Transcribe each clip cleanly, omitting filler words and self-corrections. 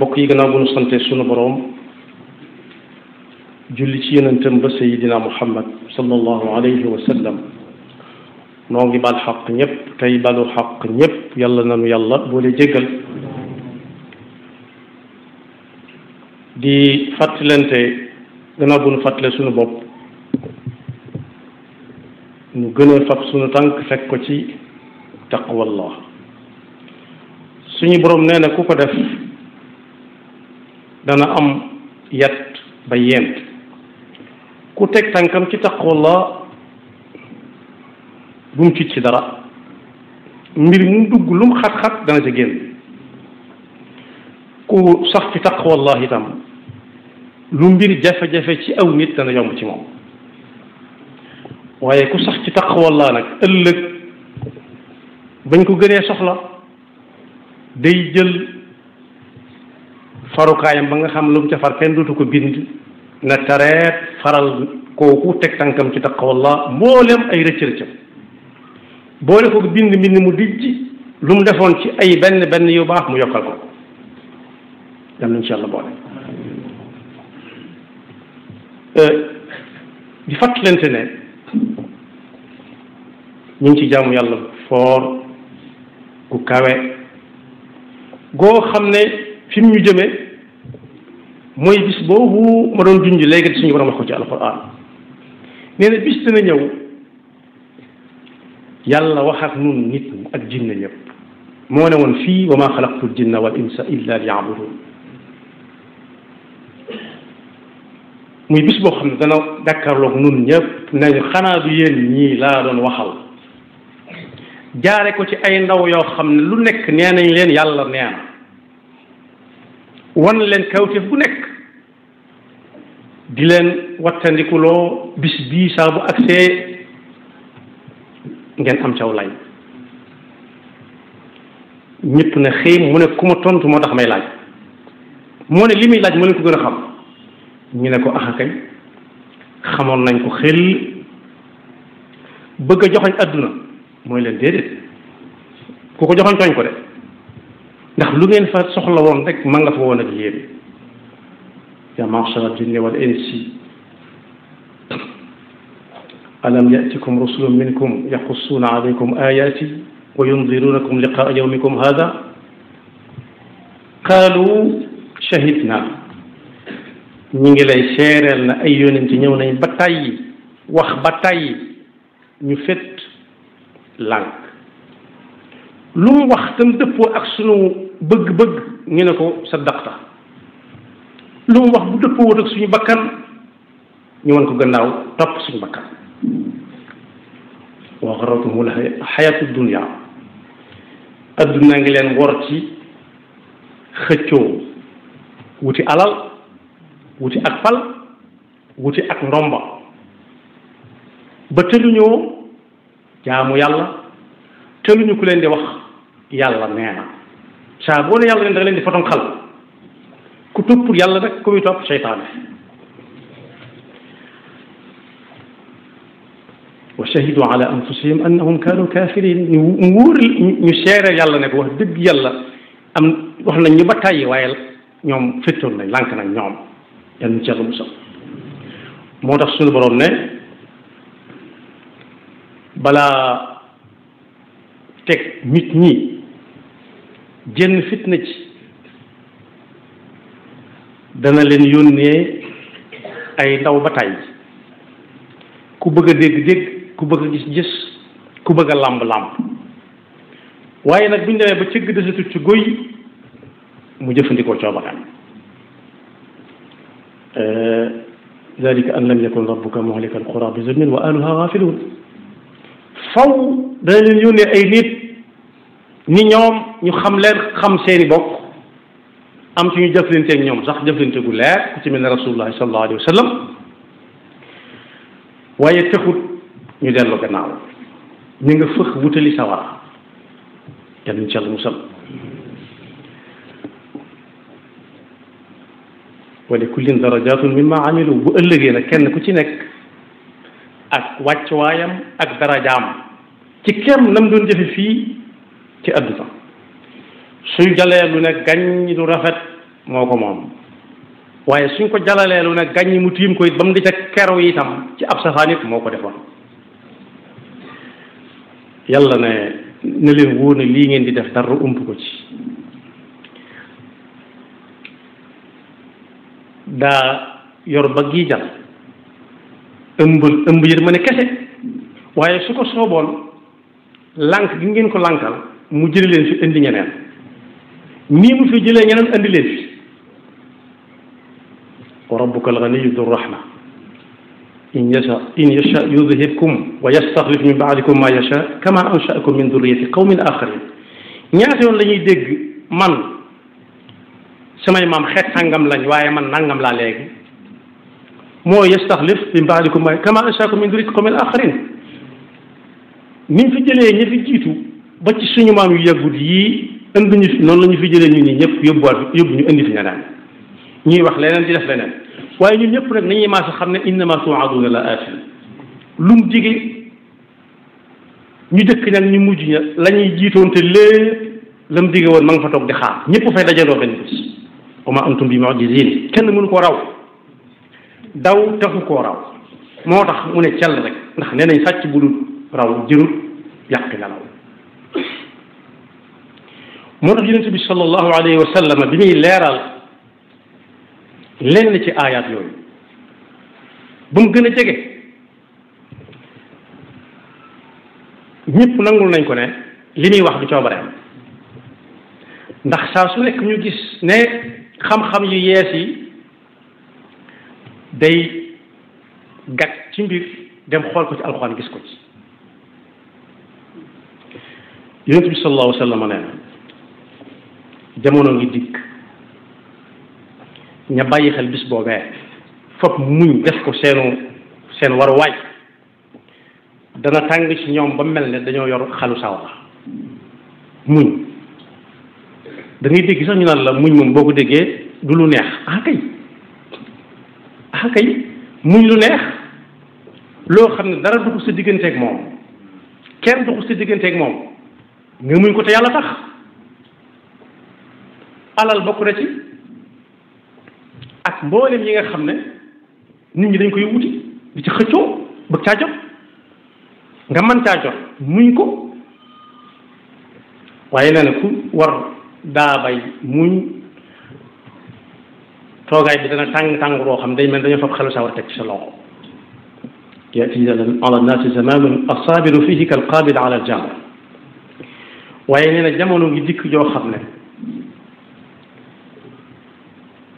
bokk yi gannaaw bu nu sante sunu boroom julli ci yonentam ba sayidina muhammad sallallahu alayhi wa sallam noo ngi bal xaq ñëpp tey balu xaq ñëpp yàlla nanu yàlla boole jéggal di fàttalante gannaaw bu nu fàttale sunu bopp nu gën a fab sunu tànk fekk ko ci taqwallah suñu boroom nee na ku ko def dana am yat ba yent ku teg tànkam ci taqwallah bu mu tiit ci dara mbir mu dugg lu mu xat-xat dana ca génn ku sax ci taqwallah itam lu mbir jafe-jafe ci aw nit dana yomb ci moom waaye ku sax ci taqwallah nag ëllëg bañ ko gënee soxla day jël farukaayam ba nga xam lu mu ca far kenn dootu ko bind na tareet faral kooku teg tànkam ci taqwallah mboolem ay rëcc-rëccam boole ko bind mbind mu dijj lu mu defoon ci ay benn yu baax mu yokkal ko yàlla insha allah boole di fàttalante ne ñu ngi ci jaamu yàlla foor gu kawe goo xam ne fi mu ñu jëme mooy bis boobu ma doon junj léegi suñu borom wax ko ci alquran nee na bis dina ñëw yàlla wax ak nun nit ñi ak jinne ñëpp moo ne woon fii wa ma xalaqtu l jinna wal insa illa liya'budun muy bis boo xam ne dana dakkarloog nun ñëpp nañu xanaa du yéen ñii laa doon waxal jaare ko ci ay ndaw yoo xam ne lu nekk nee nañ leen yàlla nee na wan leen kawteef bu nekk di leen wattandikuloo bis bii saa bu agsee ngeen am caw lay ñëpp ne xëy mu ne ku ma tontu moo tax may laaj moo ne li muy laaj moo leen ko gën a xam ñu ne ko axa kay xamoon nañ ko xel bëgg a joxoñ adduna mooy leen déedéet ku ko joxoñ tooñ ko de ndax lu ngeen fa soxla woon rek ma nga fa woon ak yéen ya ma'shara al-jinni wal insi alam ya'tikum rusulun minkum yaqussuna alaykum ayati wa yunzirunakum liqa'a yawmikum hadha qalu shahidna ñi ngi lay seereel na ay yonent ñëw nañ ba tàyyi wax ba tàyyi ñu fet lànk lu mu wax tam dëppoo ak sunu bëgg-bëgg ñu ne ko saddaqta lu mu wax bu dëppoo wut ak suñu bakkan ñu wan ko gannaaw topp suñu bakkan wa gharratuhumul hayatu dunya adduna ngi leen wor ci xëccoo wuti alal wuti ak fal wuti ak ndomba ba tëluñoo jaamu yàlla tëluñu ku leen di wax yàlla nee na saa boo ne yàlla leen da nga leen di foton xal ku toppul yàlla nag ku muy topp seytaane wa shahidu ala anfusihim annahum kanu kafirin ñu wóor ñu seere yàlla ne ko wax dëgg yàlla am wax nañ ñu ba tàyyi waaye ñoom fettoon nañ lànk nañ ñoom yàlla ñu ci yàlla musal moo tax suñu boroom ne balaa teg nit ñi jenn fitna ci dana leen yónnee ay ndaw ba tàyyi ku bëgg a dégg-dégg ku bëgg a gis-gis ku bëgg a làmb-làmb waaye nag bu ñu demee ba cëgg desatut ci góy mu jëfandikoo coobaram dalika an lam yakun rabbuka muhlika alqura bi zulmin wa ahluha ghafilun faw dana leen yónnee ay nit ni ñoom ñu xam leen xam seeni bokk am ci ñu jëflanteeg ñoom sax jëflante gu leer ku ci mel ne rasulullah sallallahu alayhi wa sallam waaye taxut ñu dellu gannaaw ñu nga fëx wutali sawara yal nañu ci Yàlla musal wa li kullin darajatun mimma amilu bu ëllëgee nag kenn ku ci nekk ak wàccuwaayam ak darajaam ci kem nam doon jëfe fii ci àdduna suy jalee lu ne gañ lu rafet moo ko moom waaye suñ ko jalaleelu nag gàññi mu tiim ko it ba mu di ca kerow itam ci ab safaan it moo ko defoon yàlla ne leen wóor ne lii ngeen di def dara ump ko ci daa yor ba gii jal ëmb yër ma ne kese waaye su ko sooboon lànk gi ngeen ko lànkal mu jëli leen fi indi ñeneen nii mu fi jëlee ñeneen indi leen fi wa rabbuka al-ganiyyu dhu rahma in yasha yudhibkum wa yastaxlif min ba'dikum ma yasha kama ansha'akum min dhurriyyati qawmin akharin ñaata yoon la ñuy dégg man samay maam xeet sàngam lañ waaye man nangam laa léegi moo yastaxlif min ba'dikum kama ansha'akum min dhurriyyati qawmin akharin ni fi jëlee ñi fi jiitu ba ci suñu maam yu yàggut yii indi ñu fi noonu la ñu fi jëlee ñun ñi ñëpp yóbbu ñu indi fi ñeneen ñuy wax leneen di def leneen waaye ñun ñëpp nag nañuy maasa xam ne innama tu'aduna la aatin lu mu dige ñu dëkk nag ñu mujj ña la ñuy jiitoon te lépp la mu dige woon ma nga fa toog di xaar ñëpp fay dajandoo benn bés wa ma antum bi mu'jizin kenn mënu koo raw daw taxu koo raw moo tax mu ne cell rek ndax nee nañ sàcc bu dul raw jërul yàq nelaw moo tax yonent bi sallallahu alayhi wa sallam bi muy leeral lenn ci aayaat yooyu ba mu gën a jege ñëpp nangul nañ ko ne li muy wax du coobareem ndax saa su nekk ñu gis ne xam-xam yu yees yi day gàtt ci mbir dem xool ko ci alxuraan gis ko ci yonent bi sallallahu alayhi wa sallam nee na jamono ngi dikk ña bàyyi xel bis boobee fop muñ def ko seen waruwaay dana tàng ci ñoom ba mel ne dañoo yor xalu sawara muñ da ngay dégg sax ñu naan la muñ moom boo ko déggee du lu neex kay muñ lu neex loo xam ne dara du ko sa digganteeg moom kenn du ko sa digganteeg moom nga muñ ko te yàlla tax alal bokk na ci ak mboolem yi nga xam ne nit ñi dañ koy wuti di ci xëccoo bëgg caa jot nga mën caa jot muñ ko waaye nee na ku war daa bay muñ toogaay bi dana tàng boo xam day mel dañoo fab xelu sawar teg ci sa loxo yati ala nnaasi zamanun asaabiru fihi kal qaabid ala al jamr waaye nee na jamono ngi dikk joo xam ne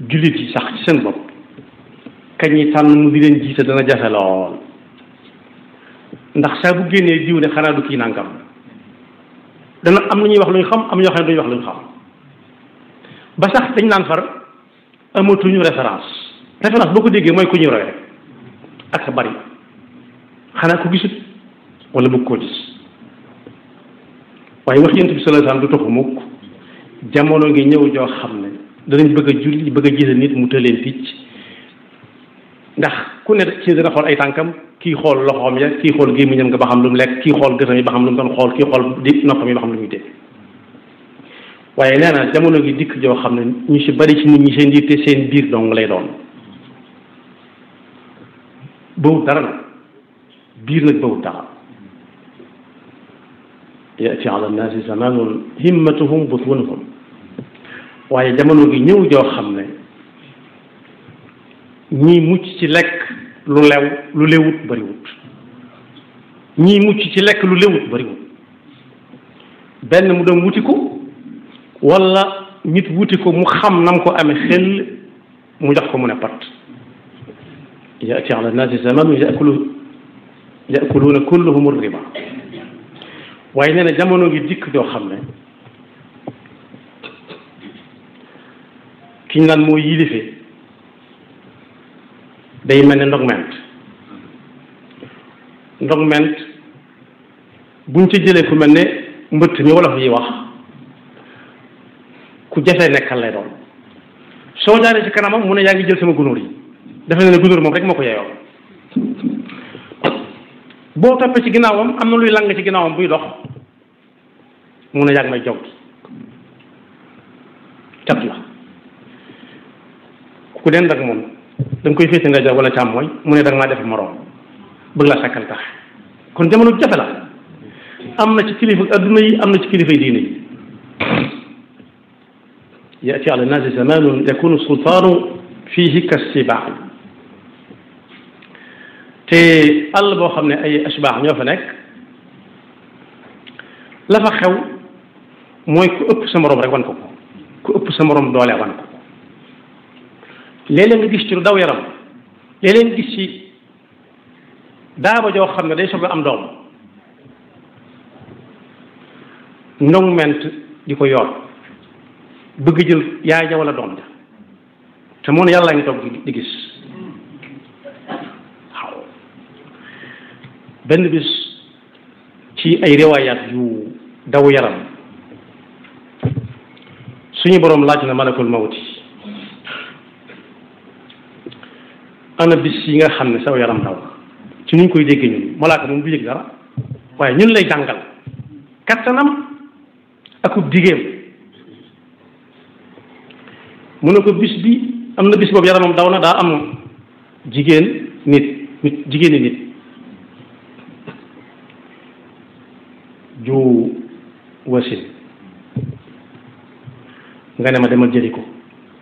jullit yi sax ci seen bopp kañ ñi tànn mu di leen jiite dana jafe lool ndax saa bu génnee diw ne xanaa du kii nangam dana am na ñuy wax lu ñu xam am ñoo xam ne duñu wax lu ñu xam ba sax dañ naan far amatuñu référence boo ko déggee mooy ku ñu roy rek ak sa bari xanaa ko gisut wala bëgg koo gis waaye wax yonent bi sallallahu alayhi wasallam du toxu mukk jamono ngi ñëw joo xam ne danañ bëgg a julli bëgg a gis nit mu tëleen picc ndax ku ne ci dana xool ay tànkam kii xool loxoom ya kii xool gémmiñam nga ba xam lu mu lekk kii xool gësam yi ba xam lu mu doon xool kii xool di noppam yi ba xam lu muy dégg waaye nee na jamono gi dikk joo xam ne ñu si bari ci nit ñi seen diir te seen biir dong lay doon bawut dara nag biir nag bawut dara yati ala nnaasi zamanun himmatuhum butunuhum waaye jamono gi ñëw joo xam ne ñii mucc ci lekk lu lewut bariwut ñii mucc ci lekk lu lewut bariwut benn mu dem wuti ko wala nit wuti ko mu xam nam ko amee xel mu jox ko mu ne pat yati ala nnaasi zamanun yakuluuna kulluhum riba waaye nee na jamono gi dikk joo xam ne ki ñu naan moo yilife day mel ne ndogment buñ ci jëlee ku mel ne mbëtt mi wolof yi wax ku jafee nekkal lay doon soo jaaree ci kanamam mu ne yaa ngi jël sama gunóor yi defe na ne gunóor moom rek moo ko yeyoo boo toppee ci ginnaawam am na luy lang ci ginnaawam buy dox mu ne yaa ngi may jog cat la ku dend ak moom da nga koy féete ndeyjoor wala càmmooñ mu ne da nga maa def moroom bëgg la sakkal tax kon jamono jafe la am na ci kilifa adduna yi am na ci kilifa diine yi yati ala naasi zamanun yakunu sultaanu fiihi kassibaa te àll boo xam ne ay ashbaax ñoo fa nekk la fa xew mooy ku ëpp sa morom rek wan ko ko ku ëpp sa morom doole wan ko ko léeg-léeg nga gis ci lu daw yaram léeg-léeg nga gis ci daaba joo xam ne day soog a am doom ndong ment di ko yor bëgg jël yaay ja wala doom ja te moom yàlla ngi toog di gis waaw benn bis ci ay riwaayaat yu daw yaram suñu boroom laaj na malakul mawti ana bis yi nga xam ne saw yaram daw ci nuñ koy déggee ñun malaaka moom du yëg dara waaye ñun lay jàngal kattanam akub digéem mu ne ko bis bi am na bis boobu yaramam daw na daa am jigéeni nit ju wasin nga ne ma demal jëli ko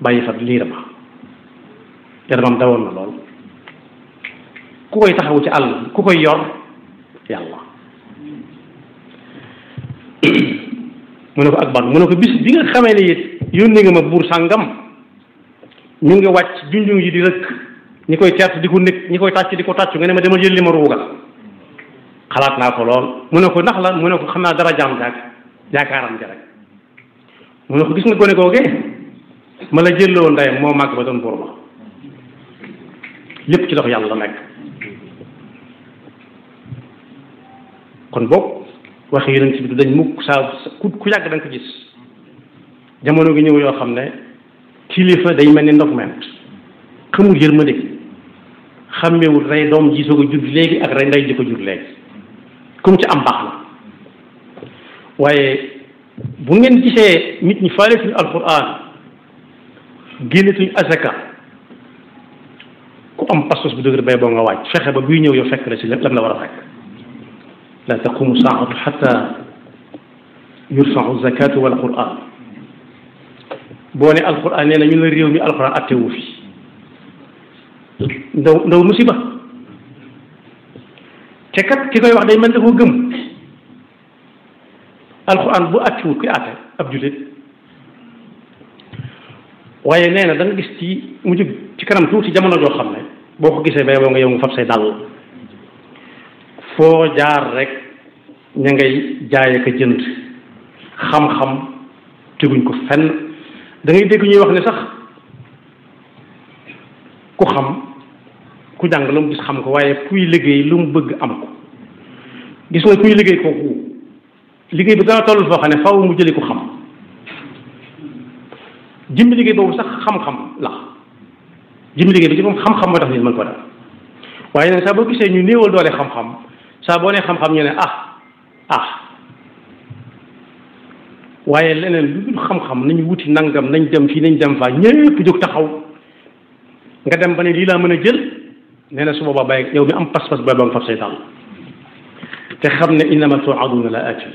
bàyyi fa liira ma yaramam dawoon na lool ku koy taxawu ci àll ku koy yor yàlla mu ne ko ak ban mu ne ko bis bi nga xamee ne it yónni nga ma buur sàngam ñu ngi wàcc junjung yi di rëkk ñi koy teert di ko nekk ñi koy tàcc di ko tàccu nga ne ma demal jël li ma ruuga xalaat naa ko lool mu ne ko ndax la mu ne ko xam naa dara jaam jaag yaakaaram ja rek mu ne ko gis nga gone googee ma la jëlloo ndeyam moo màgg ba doon buur ba lépp ci loxo yàlla la nekk kon boog waxi yonent bi du dañ mukk saa ku yàgg da nga ko gis jamono gi ñëw yoo xam ne kilifa day mel ni ndox ment xamul yërmande xàmmewul rey doom ji soog a jur léegi ak rey ndey ji ko jur léegi comme ci am baax la waaye bu ngeen gisee nit ñi faaletuñu alquran génnetuñu azaka ku am pastos bu dëgër bay boo nga wàcc fexe ba buy ñëw yow fekk la ci lam la war a fekk la taqumu saatu xata yurfau zakatu wal quran boo ne alquran nee na ñu la réew mi alquran attewu fi ndaw musiba te kat ki koy wax day mel da koo gëm alquran bu attewut kuy atte ab jullit waaye nee na da nga gis ci mu jóg ci kanam tuuti jamono joo xam ne boo ko gisee bay boo nga yow nga fab say dàll foo jaar rek ña ngay jaay ak a jënd xam-xam teguñ ko fenn da ngay dégg ñuy wax ne sax ku xam ku jàng lu mu gis xam ko waaye kuy liggéey lu mu bëgg am ko gis nga kuy liggéey kooku liggéey bi dana toll foo xam ne faaw mu jëli ko xam jëmmi liggéey boobu sax xam-xam la jëmmi liggéey bi ci moom xam-xam moo tax nit mën ko def waaye nag saa boo gisee ñu néewal doole xam-xam saa boo nee xam-xam ñu ne waaye leneen lu dul xam-xam nañu wuti nangam nañ dem fii nañ dem faa ñëpp jóg taxaw nga dem ba ne lii laa mën a jël nee na su boobaa bàyyi yow mi am pas-pas ba nga fab say dàll te xam ne innama tuaduna la ati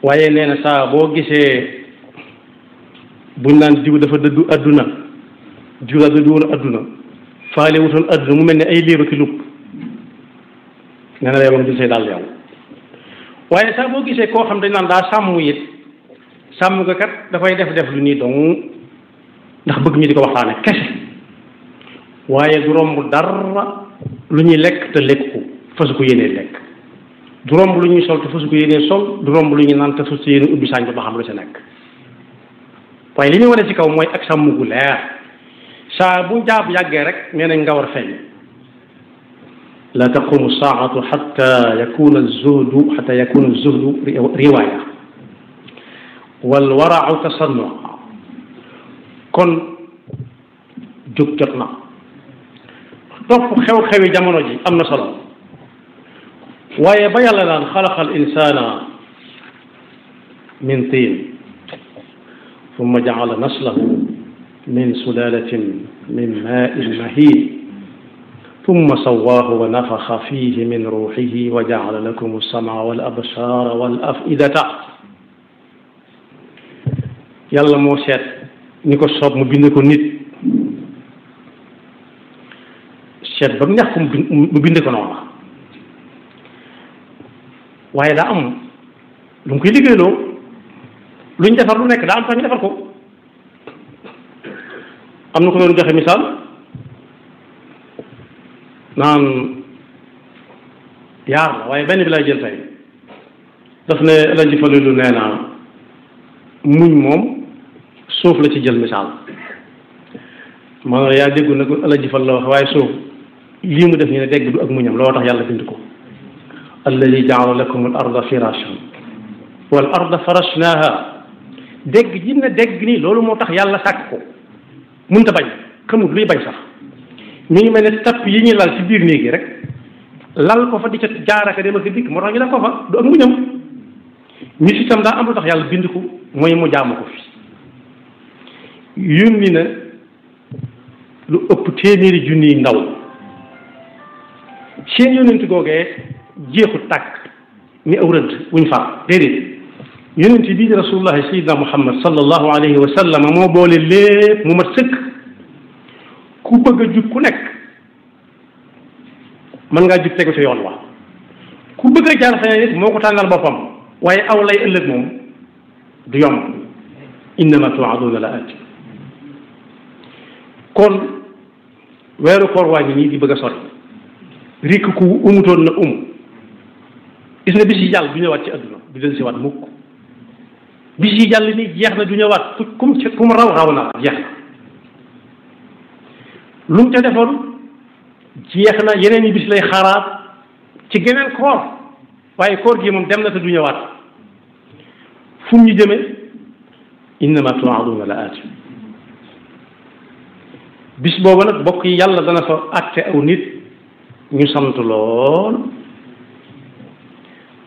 waaye nee na saa boo gisee buñ naan diw dafa dëddu adduna diw la dëddu woon adduna faale wutoon adduna mu mel ne ay léeba ki lupp nee na yow nga jël say dàll yow waaye saa boo gisee koo xam dañ naan daa sàmm it sàmm nga kat dafay def lu nii dong ndax bëgg ñu di ko waxtaane kese waaye du romb dara lu ñuy lekk te lekk ko fasu ko yéenee lekk du romb lu ñuy sol te fasu ko yéenee sol du romb lu ñuy naan te fasu ko yéenee ubbi saañ ba xam lu ci nekk waaye li muy wane ci kaw mooy ak sàmm gu leer saa bu jaab yàggee rek nee nañ nga war feeñ la taqumu saatu xata yakuna zuhdu riwaaya wal warau tasannu kon jóg jot na topp xew-xewi jamono ji am na solo waaye ba yàlla naan xalaqa al insana min tiin ثم جعل نسله min sulalatin min ma'in mahin ثم سواه ونفخ فيه من روحه وجعل لكم السمع والأبصار والأفئدة yàlla moo seet ni ko soob mu bind ko nit seet ba mu neex ko mu bind ko noonu waaye daa am lu mu koy liggéeyloo luñ defar lu nekk daa am tax ñu defar ko am na ko doon joxe misaal naan yaar la waaye benn bi lay jël tey daf ne la jëfalilu nee naa muñ moom suuf la ci jël misaal maanaam yaa déggu nag la jëfal la wax waaye suuf lii mu def ñu ne dégg du ak muñam loo tax yàlla bind ko alladi jaala lakum al arda firashan wal arda farashnaha dégg ji ne dégg nii loolu moo tax yàlla sàkk ko mënta bañ xamul luy bañ sax ñu ngi mel ne tapp yi ñuy lal ci biir néeg yi rek lal ko fa di ca jaaraka dem ak dikk moo tax ñu def ko fa du ak muñam ñu si itam daa am lu tax yàlla bind ko mooy mu jaamu ko fi yónni na lu ëpp téeméeri junniy ndaw seen yónent googee jeexu tàkk ni aw rëdd wuñ far déedéet yónent bii di rasulullahi sayyidina muhammad sallallahu alayhi wa sallam moo boole lépp mu mat sëkk ku bëgg a jub ku nekk mën ngaa jub tegu ci yoon wa ku bëgg a jaar feneen it moo ko tànnal boppam waaye aw lay ëllëg moom du yomb innama tuaduna la ati kon weeru koor waa ngi nii di bëgg a sori rikk ku umutoon na gis nga bis yi jàll du ñëwaat ci adduna du del si waat mukk bis yi jàll nii jeex na du ñëwaat kum raw na jeex na lu mu ca defoon jeex na yeneen yi bis lay xaaraat ci geneen koor waaye koor gi moom dem na te du ñëwaat fu mu ñu jëmee innama tuaduna la aati bis boobu nag bokk yi yàlla dana fa àtte aw nit ñu sant lool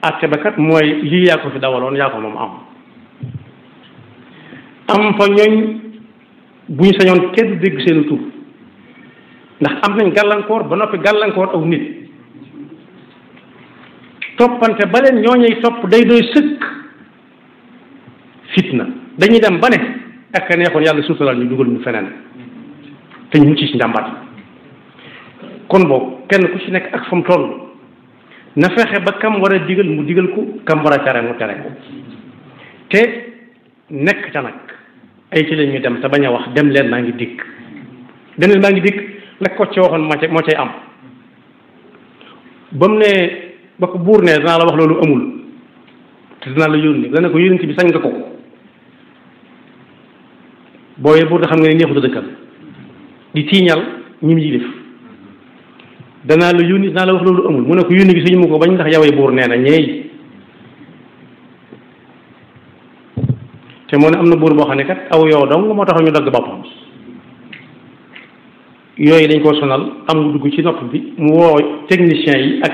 àtte ba kat mooy lii yaa ko fi dawaloon yaa ko moom am fa ñooñ bu ñu sañoon kenn dégg seenu tur ndax am nañ gàllankoor ba noppi gàllankoor aw nit toppante ba leen ñooñuy topp day doy sëkk fitna dañuy dem ba ne ak a neexoon yàlla suutalal ñu dugal ñu feneen te ñu ci njàmbat kon boobu kenn ku ci nekk ak fa mu toll na fexe ba kam war a digal mu digal ko kam war a tere mu tere ko te nekk ca nag ay ci leen ñu dem te bañ a wax dem leen maa ngi dikk dem leen maa ngi dikk la ko ci waxoon moo cay am ba mu ne ba ko buur ne danaa la wax loolu amul te dinaa la yónni dana ko yónni bi sañ nga ko booyee buur da xam nga ne neexut a dëkkal di tiiñal ñi mu yilif danaa la yónni dinaa la wax loolu amul mu ne ko yónni gi suñu mu ko bañ ndax yawee buur nee na ñeey te moo ne am na buur boo xam ne kat aw yow dong moo tax ñu dagg boppam yooyu dañ koo sonal am lu dugg ci nopp bi mu woo technicien yi ak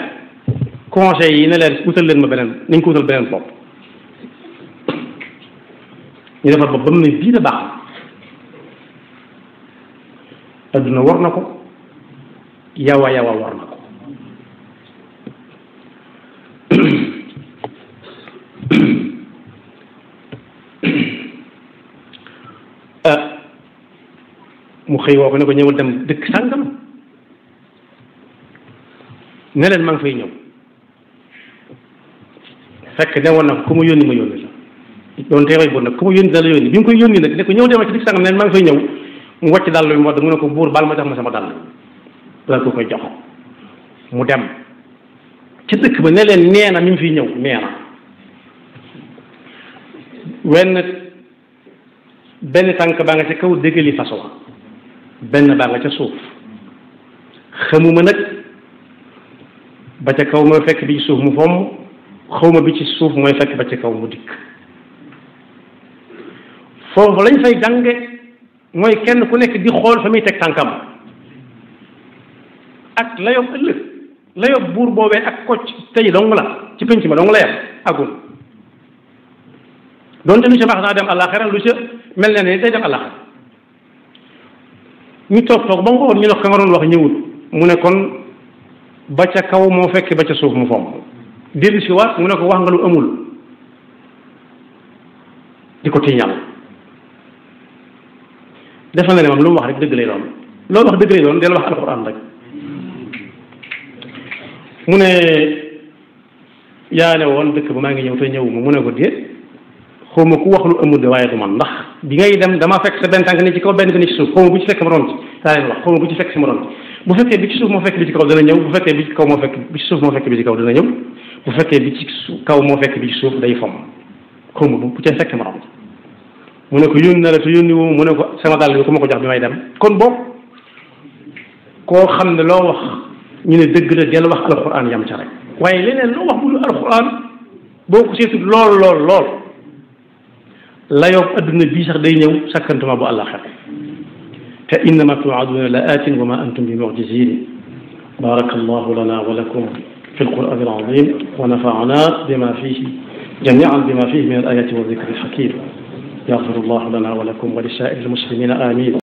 conseil yi ne leen wutal leen ma beneen nañ ko wutal beneen bopp ñu defar bopp ba mu ne bii da baax adduna war na ko yawa war na ko mu xëy woo ko ne ko ñëwal dem dëkk sàngam ne leen maa ngi fay ñëw fekk ne woon na ku ma yónni ma yónni la doon teewee buur nag ku ma yónni da la yónni bi mu koy yónni nag ne ko ñëw demal ci dëkk sàngam ne leen maa ngi fay ñëw mu wàcc dàll bi moo da mu ne ko buur baal ma jox ma sama dàll dal ko koy jox mu dem ca dëkk ba ne leen nee na mi ngi fiy ñëw nee na benn tànk baa nga ca kaw déggali façon benn baa nga ca suuf xamuma nag ba ca kaw mooy fekk bi ci suuf mu fomm xawma bi ci suuf mooy fekk ba ca kaw mu dikk foofu lañ fay jànge mooy kenn ku nekk di xool fa muy teg tànkam ak la yob ëllëg la yob buur boobee ak kocc tey dong la ci penc ma dong la yem agul donte lu ca baax naa dem àllaaxira lu ca mel ne day dem àllaaxira ñu toog ba ngoon ñu ne ka nga doon wax ñëwut mu ne kon ba ca kaw moo fekk ba ca suuf mu fomm dellu si waat mu ne ko wax nga lu amul di ko tiñal defe na ne moom lu mu wax rek dëgg lay doon loolu wax dëgg lay doon del wax alxuraan rek mu ne yaa ne woon dëkk ba maa ngi ñëw te ñëw mu ne ko déet xawma ku wax lu amul de waaye du man ndax bi ngay dem damaa fekk sa benn tànk ni ci kaw benn ko ni ci suuf xawma bu ci fekk ma doon ci daa leen wax xawma bu ci fekk si ma doon ci bu fekkee bi ci suuf moo fekk bi ci kaw dana ñëw bu fekkee bi ci kaw moo fekk bi ci suuf moo fekk bi ci kaw dana ñëw bu fekkee bi ci kaw moo fekk bi ci suuf day fomm xawma bu ca fekk ma doon ci mu ne ko yónni na la te yónni woo mu ne ko sama dàll bi ku ma ko jox bi may dem kon boobu koo xam ne loo wax ñu ne dëgg la del wax alxuraan yam ca rek waaye leneen loo wax bu dul alxuraan boo ko seetul lool la yow adduna bii sax day ñëw sakkantuma bu àllaxira te innama tuaduna la atin wa ma antum bi mucjizin baraka allahu lana wa lakum fi alquran alazim wa nafa'ana bima fihi jami'an bima fihi min alayati wa dhikri alhakim يغفر الله لنا ولكم ولسائر المسلمين آمين